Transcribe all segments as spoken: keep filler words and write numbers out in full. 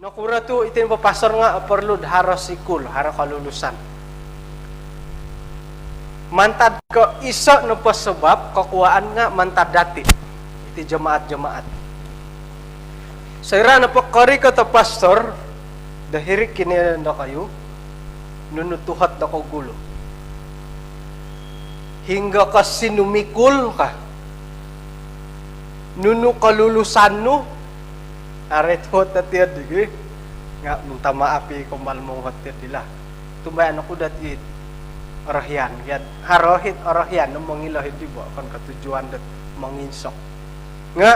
Nokuro tu iti nopo pastor nga perlu do haro sikul, haro kelulusan? Mantad ko iso nopo sebab kokuaan nga mantad dati, iti jemaat-jemaat. Soira nopo korikot o pastor do hiri kinoiyonon dokoyu, nunu tuhot do kogulu? Hinggo ko sinumikul ka? Nunu kelulusan nu? Haro i tuhot dati di gi. Nga minta maaf i kombal monguhot dati lah. Tumbayaan oku dati orohian gia. Haro hiti orohian no mongilo hiti bo, okon ko tujuan dot monginsok. Nga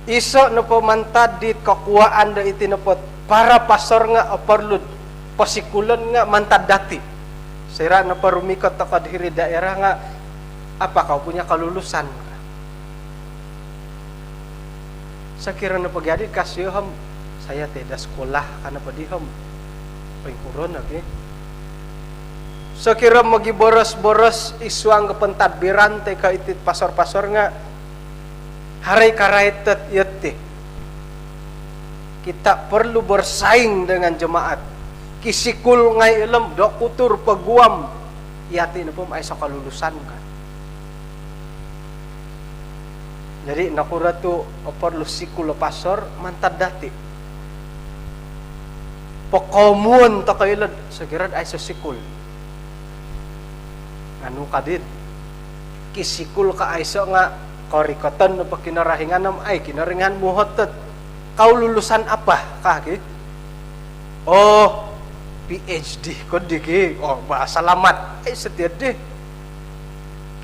iso nopo mantad dit kokuaan do iti nopo para pastor nga perlu posikulon nga mantad dati. Soira nopo rumikot toko do hiri daerah nga, apa kau punya kelulusan? Sokiro nopo gia di kasio om, saya tiada sekolah, ka nopo di om, poingkuro no ki? Sokiro mogiboros-boros id suang ko pentadbiran toi ko iti pastor-pastor nga, haro i karait dot yati. Kita perlu bersaing dengan jemaat. Kisikul ngai ilo om, dokutur, peguam. Yati nopo om aiso kelulusan ka? Jadi nokuro tu perlu sikul o pastor? Mantad dati. Pokomuon toko ilo do sokiro do aiso sikul. Anu ka dit, kisikul ko aiso nga korikoton nopo Kinorohingan om, ai Kinorohingan muhot dot, "Kau lulusan apa?" ka ki. "Oh, PhD ko di ki." Oh, bah, selamat. Ai, setia di.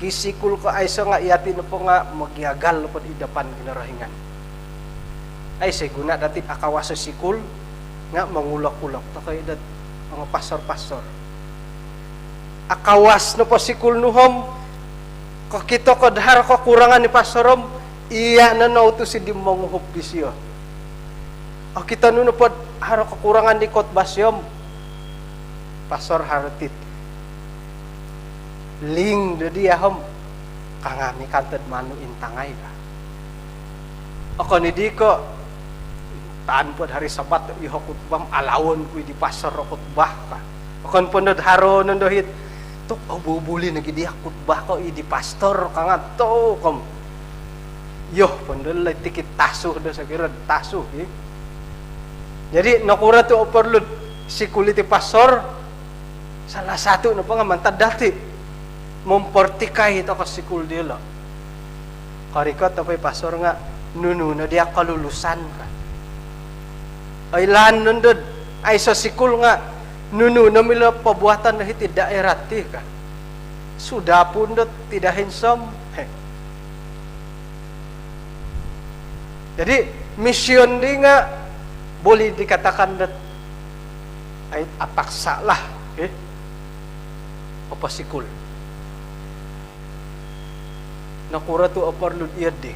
Kisikul ko aiso nga yati nopo nga mogiagal nopo id dapan Kinorohingan. Aiso i guna dati akawas o sikul nga mongulok-ulok toko i dot ongo pastor-pastor. Akawas nopo sikul nu om, kokito ko do haro kekurangan i pastor om, iya no noutus di monguhup disio. Okito nu nopo do haro kekurangan di khotbah sio om, pastor haro tit ling do dia om, kangami kantod manu intangai ka. Okon i di ko, tanpod hari Sabat iho khotbah om, alaon ku i di pastor o khotbah ka. Okon po ndo do haro nondo hiti, tu obubuli nogi dia khotbah ko i di pastor ka nga tu kom. Yoh, po ndo lai tikid tasu do sokiro tasu ki. Jadi nokuro tu perlu sikul iti pastor? Salah satu nopo nga mantad dati. Mempertikai toko sikul diolo. Korikot nopo i pastor nga, nunu no dia kelulusan ka? Oilaan nondo do aiso sikul nga, nunu no milo perbuatan do hiti daerah ti ka? Sudah pun do tidak handsome. Heh. Jadi mission di nga boleh dikatakan dot, ai, apaksa lah, eh, opo sikul. Nokuro tu oporlu iya di?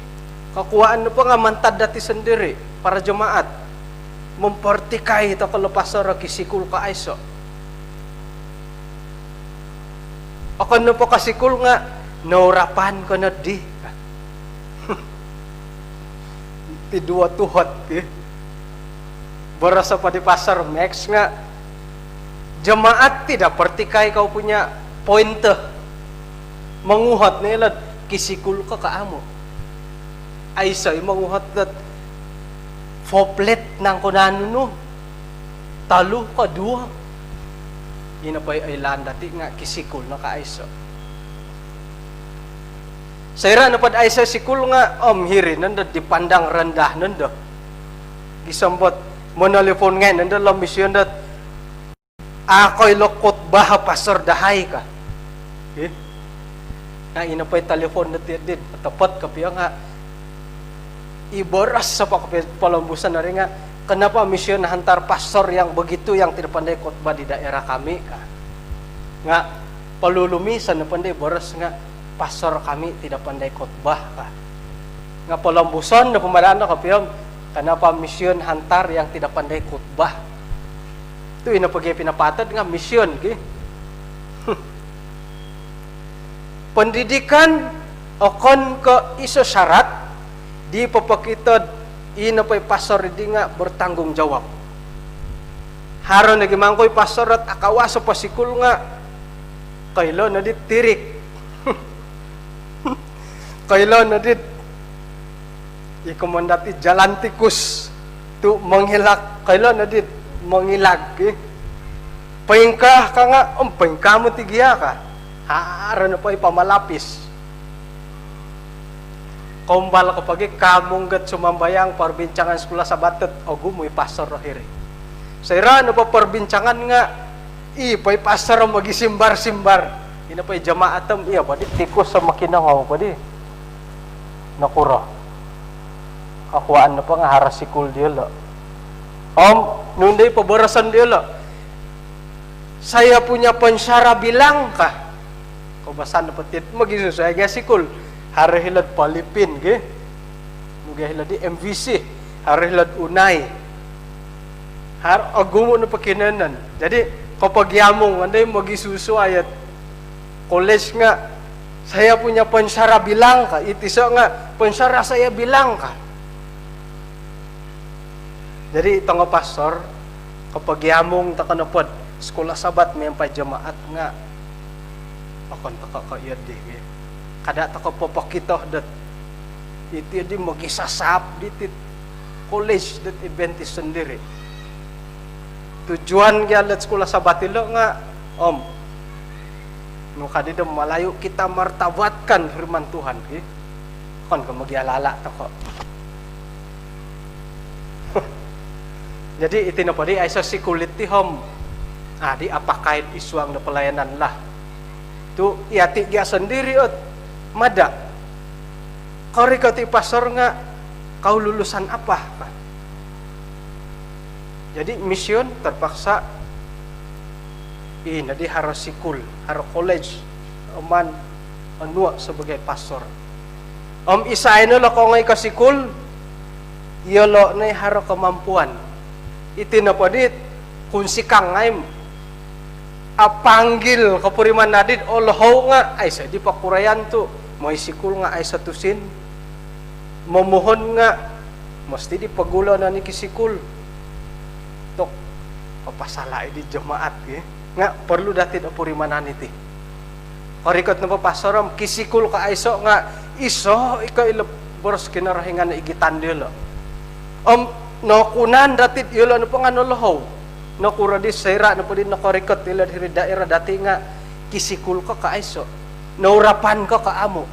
Kokuaan nopo nga mantad dati sendiri, para jemaat, mempertikai toko lo pastor o kisikul ko aiso. Okon nopo ko sikul nga nourapan ko no di. Ti duo tuhot ki. Boros nopo di Pastor Max nga, jemaat tidak pertikai kau punya pointer. Monguhot no ilo do kisikul ko ko amu. Aiso i monguhot dot foplet nangku nanu nu. Tolu ko duo. Ino po i oilaan dati nga kisikul no ko aiso. Soira nopo do aiso sikul nga, om hiri nondo dipandang rendah nondo. Gisom dot monolipon ngai nondo lo mission dot, a koilo khotbah pastor dahai ka. Eh? Nga ino po i talipon dati di, otopot kopio nga, i boros nopo kopio polombuson hari nga, kenapa mission hantar pastor yang begitu yang tidak pandai khotbah di daerah kami ka. Nga polulumisan nopo ndo i boros nga, pastor kami tidak pandai khotbah ka. Nga polombuson do pemadalan do kopio om, kenapa mission hantar yang tidak pandai khotbah? Tu ino po gia pinapatut nga mission ki. Pendidikan okon ko iso syarat di popokito do I nopo i pastor di nga bertanggungjawab. Haro nogi mangkoi pastor ot akawas o posikul nga koilo nodi tirik. Koilo nodi i komon dati jalan tikus tu mongilak, koilo nodi mongilag, eh. Poingkaa ka nga, om poingkaa moti gia ka. Haro nopo i pamalapis. Kombal ko pogi kaamung dot sumambayang, perbincangan sekolah Sabat dot ogumu i pastor do hiri. Soira nopo perbincangan nga i po i pastor mogisimbar-simbar. Ino po i jemaat om, iyo po di tikus om mokinongou po di. Nokuro? Kakuaan nopo nga haro sikul diolo. Om nunu i poboroson diolo? Saya punya pensyarah bilang ka. Koubasan nopo ti mogisusuai gia sikul. Haro hilo'd Polipin gi. Mogihilo di M V C. Haro hilo'd Unai. Haro, ogumu nopo kinoyonon. Jadi, kopogiamung, andai mogisusuai ot college nga, saya punya pensyarah bilang ka. It iso nga, pensyarah saya bilang ka. Jadi, tongo pastor, kopogiamung toko nopo'd sekolah Sabat miampai jemaat nga, okon toko ko iyo di, gi. Kada toko popokito dot iti di mogisasap diti college dot Adventist sendiri. Tujuan gia dot sekolah Sabat ilo nga, om, nu ka di do Malayu, kita martabatkan firman Tuhan, gi. Okon ko mogialala toko. Jadi, iti nopo di aiso sikul iti om, ah, di apakai id suang do pelayanan lah. Tu, yati gia sendiri ot mada. Korikot i pastor nga, kau lulusan apa? Jadi, mission terpaksa, ino di haro sikul, haro college, om onuo sebagai pastor. Om isai no lo kongoi ko sikul, iyolo no i haro kemampuan. Iti nopo di kunsikang ngai om apanggil kopuriman dati, olohou nga aiso di pokurayan tu, mooi sikul nga aiso tusin, momuhon nga mesti di pogulo no ni kisikul. Tok, papasala i di jemaat, gi. Nga perlu dati do purimanan iti. Korikot nopo pastor om, kisikul ko aiso nga iso i ko ilo boros Kinorohingan igitan diolo. Om nokunan dati diolo nopo nga nolohou. Nokuro di soira nopo di nokorikot ilo hiri daerah dati nga kisikul ko ko aiso. Nourapan ko ko amu.